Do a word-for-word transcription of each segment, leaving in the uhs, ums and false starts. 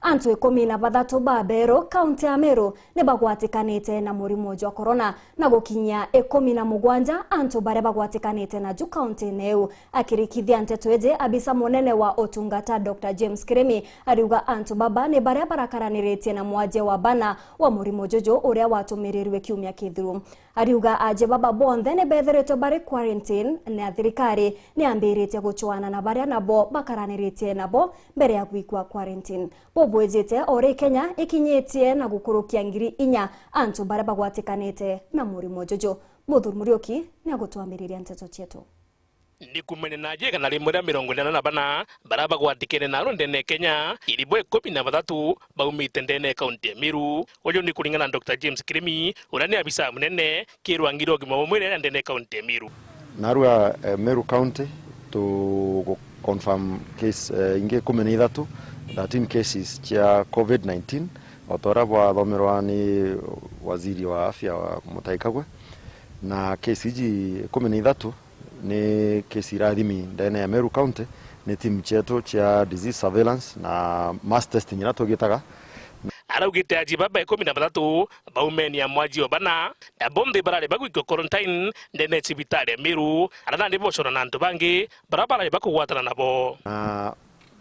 Antu ikumi na bathatu ba Beru, kaunti ya Meru, ni bagwatikanite na murimo jwa corona, na gukinyia ikumi na mugwanja antu baria bagwatikanite naju kaunti-ini iu. Akirikithia nteto iji, abisa munene wa utungata, Doctor James Kirimi, ariuga antu baba ni baria barakaraniritie na mwajie wa bana wa murimo juju uria watumirirwe kiumia kithiru. Ariuga aje baba bonthe ni bethiritwe bari quarantine, na thirikari ni yambiritie gucwana na baria nabo bakaraniritie nabo mbere ya gwikwa quarantine. Bubwijite o ri Kenya ikinyitie na gukurukia ngiri inya antu baria bagwatikanite na murimo juju. Muthuri Muriuki ni agutwambiriria nteto cietu. Ni kumenya na aje igana rimwe ria mirongo inana na bana baria bagwatikene naru ndene ya Kenya, iri bo ikumi na bathatu baumite ndene ya kaunti ya Meru. Uju ni kuringana na Doctor James Kirimi, uria ni abisa munene ki rwangi rwa ugima bwa mwiri aria ndene ya kaunti ya Meru. Narua, eh, Meru County, tugu confirm case, eh, ingi ikumi na ithatu, thirteen cases cia covid nineteen, o ta uria bwathomerwa ni waziri wa afya wa Mutahi Kagwe. Na case iji ikumi na ithatu ni case irathimi ndene ya Meru County, ni team cietu cia disease surveillance na mass testing iria tugitaga. Araugite aji baba ikumi na bathatu baumenia mwajie o bana, na bonthe barari bagwikwa quarantine ndene ya cibitari ya Meru, aria nandi bocora na antu bangi baria barari bakugwatana nabo. Na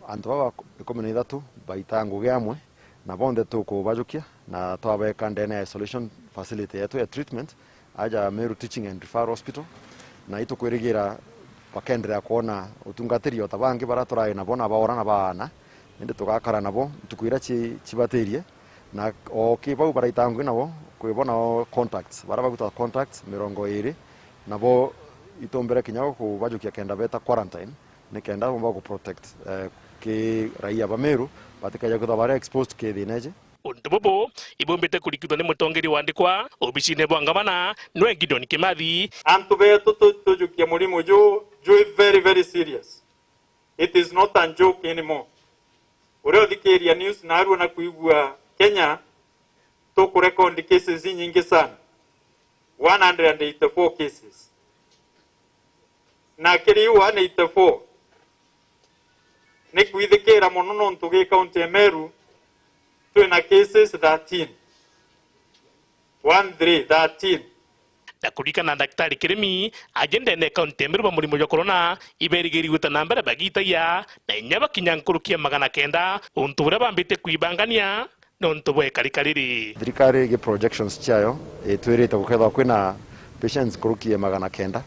antu baba ikumi na ithatu baita ngugi amwe, na bonthe tukubajukia na twabeka ndene ya isolation facility yetu ya treatment, aja Meru Teaching and Referral Hospital, na itukwirigira bakenderea kwona utungatiri o ta bangi baria turai nabo na baora na baana, indi tugakara nabo ntuku iria ci-, cibatirie, na o ki bau baraita ngugi nabo, kwi bo nao contacts, baria bagwita contacts mirongo iri, nabo itumbire kinya kubajukia kenda beta quarantine, ni kenda bomba ku protect, eh, ki raia ba Meru, batikaja kwithirwa bari exposed ki thina iji. Untu bubu ibumbite kurikithwa ni mutongeri wa andikwa obisine bwa ngavana, nwe Gideon Kimathi. Antu betu tu-, tujukia murimo ju, ju very, very serious. It is not a joke anymore. Uria uthikiria news narua na kuigua Kenya, tukurecord cases inyingi sana. One hundred and eighty-four cases. Na kiri iu one eighty-four, ni kwithikira mono nontu gi kaunti ya Meru twina cases thirteen. One three, thirteen. Na kurikana na Daktari Kirimi, aje ndene ya kaunti ya Meru ba murimo jwa corona iberigiri gwita na mbere bagitagia, na inya bakinya nkuruki ya magana kenda, untu buria bambite kwibangania, nontu bwa ikarika riri. Thirikari gi projections ciayo itwirite gukethwa kwina patients nkuruki ya magana kenda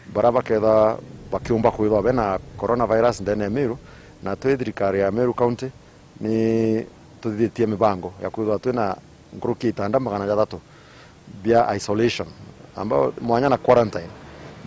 baria bakethwa bakiumba kwithwa bena coronavirus ndene ya Meru, na twi thirikari ya Meru County ni tuthithitie mibango ya kwithwa twina nkuruki ya itanda magana jathatu bia isolation, ambao mwanya na quarantine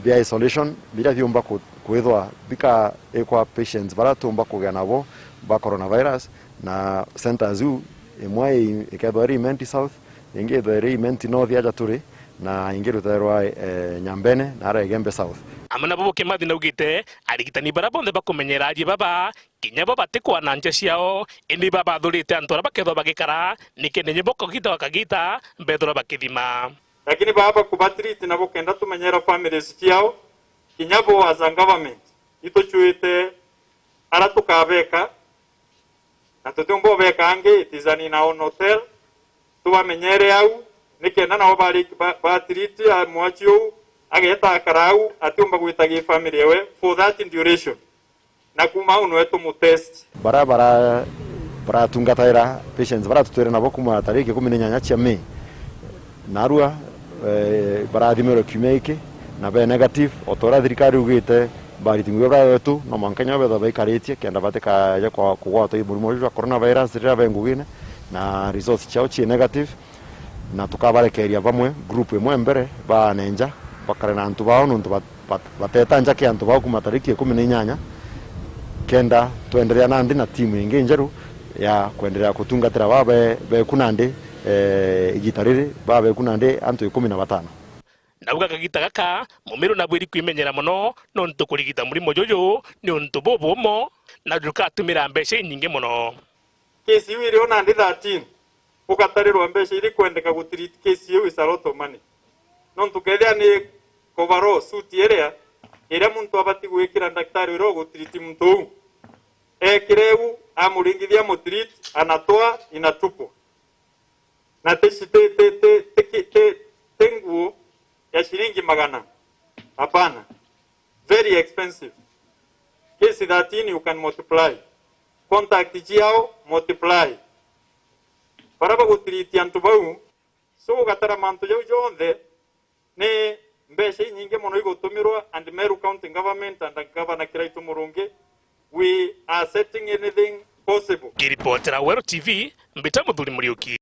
bia isolation biria biumba ku-, kwithwa bikaikwa patients baria tuumba kugia nabo ba coronavirus, na centers iu, imwe i-, ikethwa iri Imenti South, ingi ithwa iri Imenti North aja turi, na ingi rutherwa, eh, Nyambene na ara Igembe South. Amwe nabo Kimathi naugite arigitani baria bonthe bakumenyera aji baba kinya bo batikwana nja ciao, indi babathurite antu aria bakethwa bagikara, nikenda inya bo kagita gwa kagita bethirwa bakithima. Lakini baba kubatiriti nabo kenda tumenyera families ciao, kinya bo as a government, itucuite ara tukabeka, na tutiumba ubeka angi, it is an in our hotel, tubamenyere au, nikenda nabo bari-, ba-, batiriti a mwachi uu, ageta akara au, atiumba gwita gi family ewe for that duration. Na kuma au nwe tumutest. Bara, bara, baratungataira patients bara tutwire nabo kuma tariki ikumi na inyanya cia May. Narua, eh, barathimirwe kiumia giki na be negative, o ta uria thirikari ugite, bariti ngugi bra wetu, no mwanka inya bethwa baikaritie, kenda batikaja kwa, kugwatwa i murimo uju jwa coronavirus riria be ngugine, na results ciao cii negative. Na tukabarekeria bamwe, group imwe mbere, baane nja, bakare na antu bao, nontu bat-, bat-, bateta nja ki antu bao kuma tariki ikumi na inyanya, kenda twenderea nandi na timu ingi njeru ya kwenderea kutungatira baa be-, beku nandi, eh, igita riri, baa beku nandi antu ikumi na batano. Nauga kagita gaka, mumiru nabwiri kwimenyera mono, nontu kurigita murimo juju ni untu bubumo, na jukatumira mbeca inyingi mono. Kesi iu iri o nandi thirteen, ugatarirwa mbeca iri kwendeka gutreat case iu is a lot of money. Nontu kethia ni coverall suit iria, iria muntu abati gwikira ndaktari uria ugutreat muntu uu, Ekire u, amuringithia mutreat, anatoa, inatupwa. Na ti, ti, ti, ti, ti, ti, ti nguo ya shilingi magana. Hapana. Very expensive. Case thirteen, you can multiply. Contact ciao, multiply. Bara bagutreat antu bau, so ugatara mantu jau jonthe, ni mbeca inyingi mono igutumirwa, and Meru County Government and Governor Kiraitu Murungi, we are setting anything possible. Ngiripotera Weru T V, mbita Muthuri Muriuki.